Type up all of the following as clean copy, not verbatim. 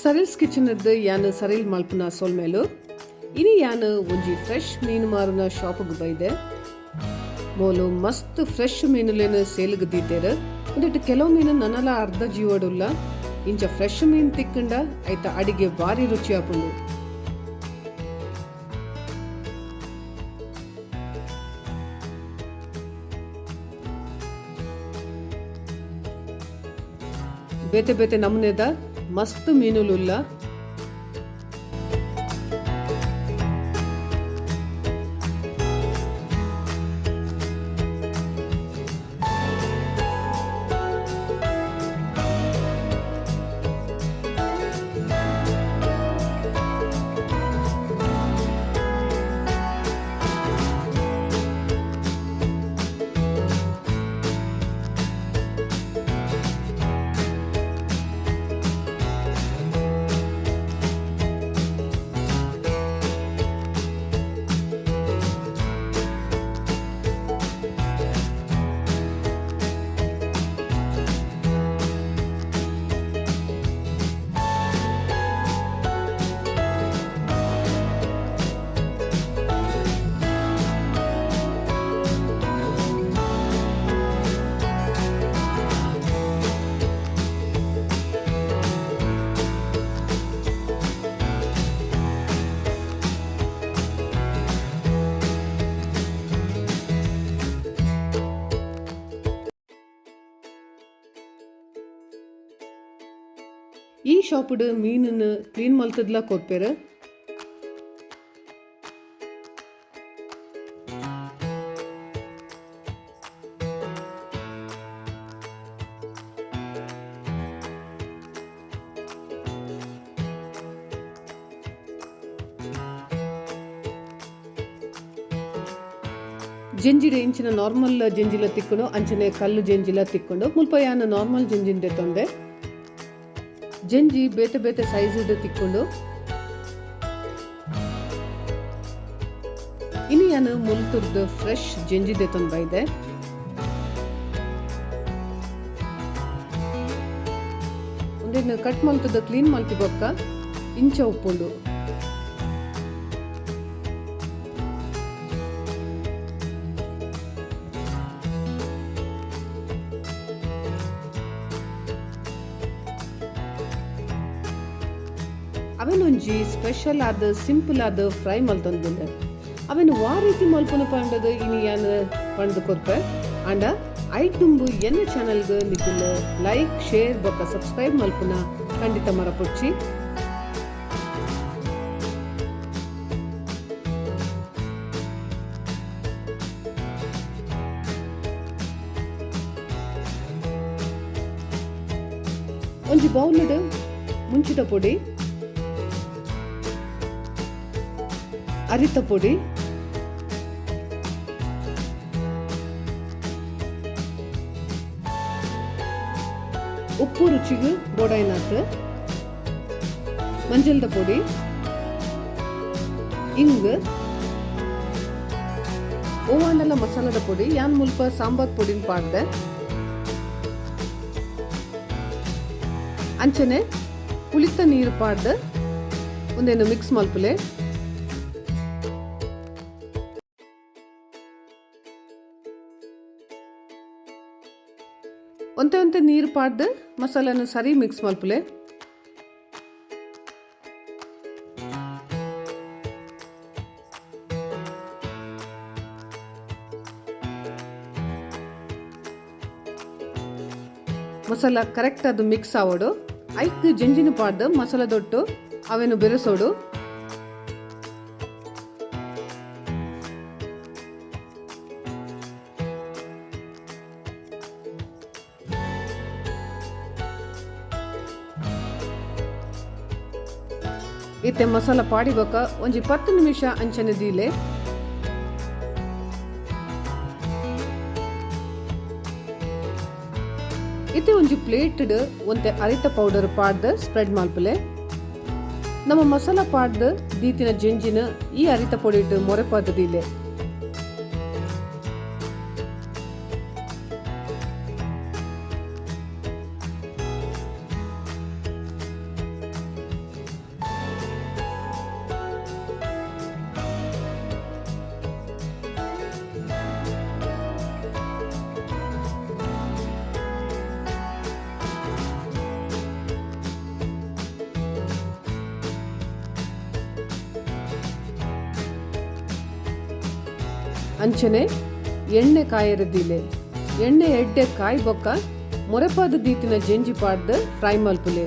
ಸರಿಲ್ಸ್ kitchen ಯಾನ್ ಸರಿಲ್ ಮಲ್ಪುನ ಸೊಲ್ಮೆಲು. ಇನಿ ಯಾನ್ ಒಂಜಿ ಫ್ರೆಶ್ ಮೀನು ಮಾರುನ ಶಾಪ್ಗ್ ಬೈದೆ. ಮೋಲು ಮಸ್ತ್ ಫ್ರೆಶ್ ಮೀನುಲೆನ್ ಸೇಲ್ಗ್ ದೀತೆರ್. ಉಂದೆಟ್ ಕೆಲವು ಮೀನು ನನಲ ಅರ್ಧ ಜೀವಡುಲ್ಲ. ಇಂಚ ಫ್ರೆಶ್ ಮೀನ್ ತಿಕ್ಕಂಡ ಐತ ಅಡಿಗೆ ಬಾರಿ ರುಚಿ ಆಪುಂಡು. ಬೇತೆ ಬೇತೆ ನಮೂನೆದ ಮಸ್ತ್ ಮೀನುಲುಲ್ಲ. ಈ ಶಾಪ್ಡ್ ಮೀನುನ್ ಕ್ಲೀನ್ ಮಲ್ತುದ್ಲ ಕೊರ್ಪೆರ್. ಜೆಂಜಿಡ್ ಇಂಚಿನ ನಾರ್ಮಲ್ ಜೆಂಜಿಲ ತಿಕ್ಕುಂಡು, ಅಂಚನೆ ಕಲ್ಲು ಜೆಂಜಿಲ ತಿಕ್ಕುಂಡು. ಮುಲ್ಪ ಯಾನ್ ನಾರ್ಮಲ್ ಜೆಂಜಿನ್ ದೆತೊಂಡೆ. ಜೆಂಜಿ ಬೇತೆ ಬೇತೆ ಸೈಜ್ ಡ್ ತಿಕ್ಕುಂಡು. ಇನಿ ಯಾನ್ ಮುಲ್ತುರ್ದು ಫ್ರೆಶ್ ಜೆಂಜಿ ದೆತೊಂದು ಬೈದೆ. ಉಂದೆನ್ ಕಟ್ ಮಲ್ತುದು ಕ್ಲೀನ್ ಮಲ್ತಿ ಬೊಕ್ಕ ಇಂಚ ಉಪ್ಪುಂಡು. ಅವೆನೊಂಜಿ ಸ್ಪೆಷಲ್ ಆದ್ ಸಿಂಪಲ್ ಆದ್ ಫ್ರೈ ಮಲ್ತೊಂದುಲ್ಲೆ. ಅವೆನ್ ವಾ ರೀತಿ ಮಲ್ಪುನ ಪಂಡದ್ ಇನಿ ಯಾನ್ ಪಂಡ್ದ್ ಕೊರ್ಪೆ. ಆಂಡ ಐಟ್ ದುಂಬು ಎನ್ನ ಚಾನೆಲ್ ಗ್ ನಿಕುಲು ಲೈಕ್, ಶೇರ್ ಬೊಕ್ಕ ಸಬ್ಸ್ಕ್ರೈಬ್ ಮಲ್ಪುನ ಖಂಡಿತ ಮರಪೊಡ್ಚಿ. ಒಂಜಿ ಬೌಲ್ ಡ್ ಮುಂಚಿದ ಪೊಡಿ, ಅರಿತ ಪೊಡಿ, ಉಪ್ಪು ರುಚಿಗ್ ಬೋಡಾಯಿನಾತ್, ಮಂಜಲ್ದ ಪೊಡಿ, ಇಂಗ್, ಒವ್ವಾಂಡಲ ಮಸಾಲದ ಪೊಡಿ, ಯಾನ್ ಮುಲ್ಪ ಸಾಂಬಾರ್ ಪೊಡಿನ್ ಪಾಡ್ದೆ. ಅಂಚನೆ ಪುಳಿತ ನೀರ್ ಪಾಡ್ದ್ ಉಂದೆನ್ ಮಿಕ್ಸ್ ಮಲ್ಪುಲೆ. ಒಂತೆ ಒಂತೆ ನೀರ್ ಪಾಡ್ದ್ ಮಸಾಲೆನ್ ಸರಿ ಮಿಕ್ಸ್ ಮಲ್ಪುಲೆ. ಮಸಾಲ ಕರೆಕ್ಟ್ ಆದ್ ಮಿಕ್ಸ್ ಆವೊಡು. ಐಕ್ ಜೆಂಜಿನ್ ಪಾಡ್ದ್ ಮಸಾಲದೊಟ್ಟು ಅವೆನ್ ಬೆರೆಸೊಡು. ಇತ್ತೆ ಮಸಾಲ ಪಾಡಿ ಬೊಕ್ಕ ಒಂಜಿ ಪತ್ತ್ ನಿಮಿಷ ಅಂಚನೆ ದೀಲೆ. ಇತ್ತೆ ಒಂಜಿ ಪ್ಲೇಟ್ ಡ್ ಒಂತೆ ಅರಿತ ಪೌಡರ್ ಪಾಡ್ದ್ ಸ್ಪ್ರೆಡ್ ಮಲ್ಪುಲೆ. ನಮ ಮಸಾಲ ಪಾಡ್ದ್ ದೀತಿನ ಜೆಂಜಿನ್ ಈ ಅರಿತ ಪೊಡಿಟ್ ಮೊರೆಪಾದ್ ದೀಲೆ. ಅಂಚನೆ ಎಣ್ಣೆ ಕಾಯೆರೆ ದೀಲೆ. ಎಣ್ಣೆ ಎಡ್ಡೆ ಕಾಯಿ ಬೊಕ್ಕ ಮೊರೆಪಾದ್ ದೀತಿನ ಜೆಂಜಿ ಪಾಡ್ದ್ ಫ್ರೈ ಮಲ್ಪುಲೆ.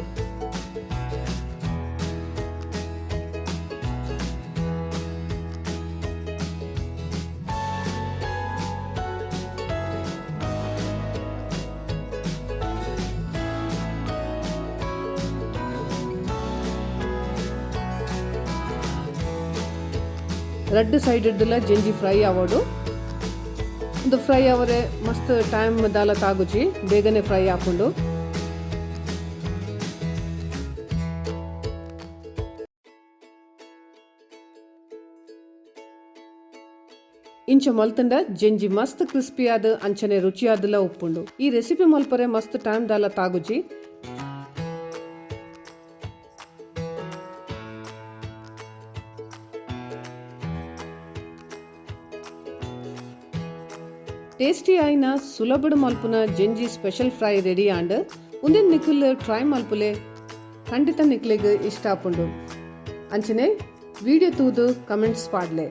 ರಡ್ಡ್ ಸೈಡ್ ಡ್ಲ ಜೆಂಜಿ ಫ್ರೈ ಆವೊಡು. ಉಂದು ಫ್ರೈ ಆವರೆ ಮಸ್ತ್ ಟೈಮ್ ದಾಲ ತಾಗುಜಿ, ಬೇಗನೆ ಫ್ರೈ ಆಪುಂಡು. ಇಂಚ ಮಲ್ತುಂಡ ಜೆಂಜಿ ಮಸ್ತ್ ಕ್ರಿಸ್ಪಿ ಆದ್ ಅಂಚನೆ ರುಚಿಯಾದುಲ ಉಪ್ಪುಂಡು. ಈ ರೆಸಿಪಿ ಮಲ್ಪರೆ ಮಸ್ತ್ ಟೈಮ್ ದಾಲ ತಾಗುಜಿ. ಟೇಸ್ಟಿ ಆಯಿನ ಸುಲಭಡ್ ಮಲ್ಪುನ ಜೆಂಜಿ ಸ್ಪೆಷಲ್ ಫ್ರೈ ರೆಡಿ ಆಂಡ್. ಉಂದೆನ್ ನಿಕುಲ್ ಟ್ರೈ ಮಲ್ಪುಲೆ, ಖಂಡಿತ ನಿಕ್ಲೆಗ್ ಇಷ್ಟ ಆಪುಂಡು. ಅಂಚನೆ ವಿಡಿಯೋ ತೂದು ಕಮೆಂಟ್ಸ್ ಪಾಡ್ಲೆ.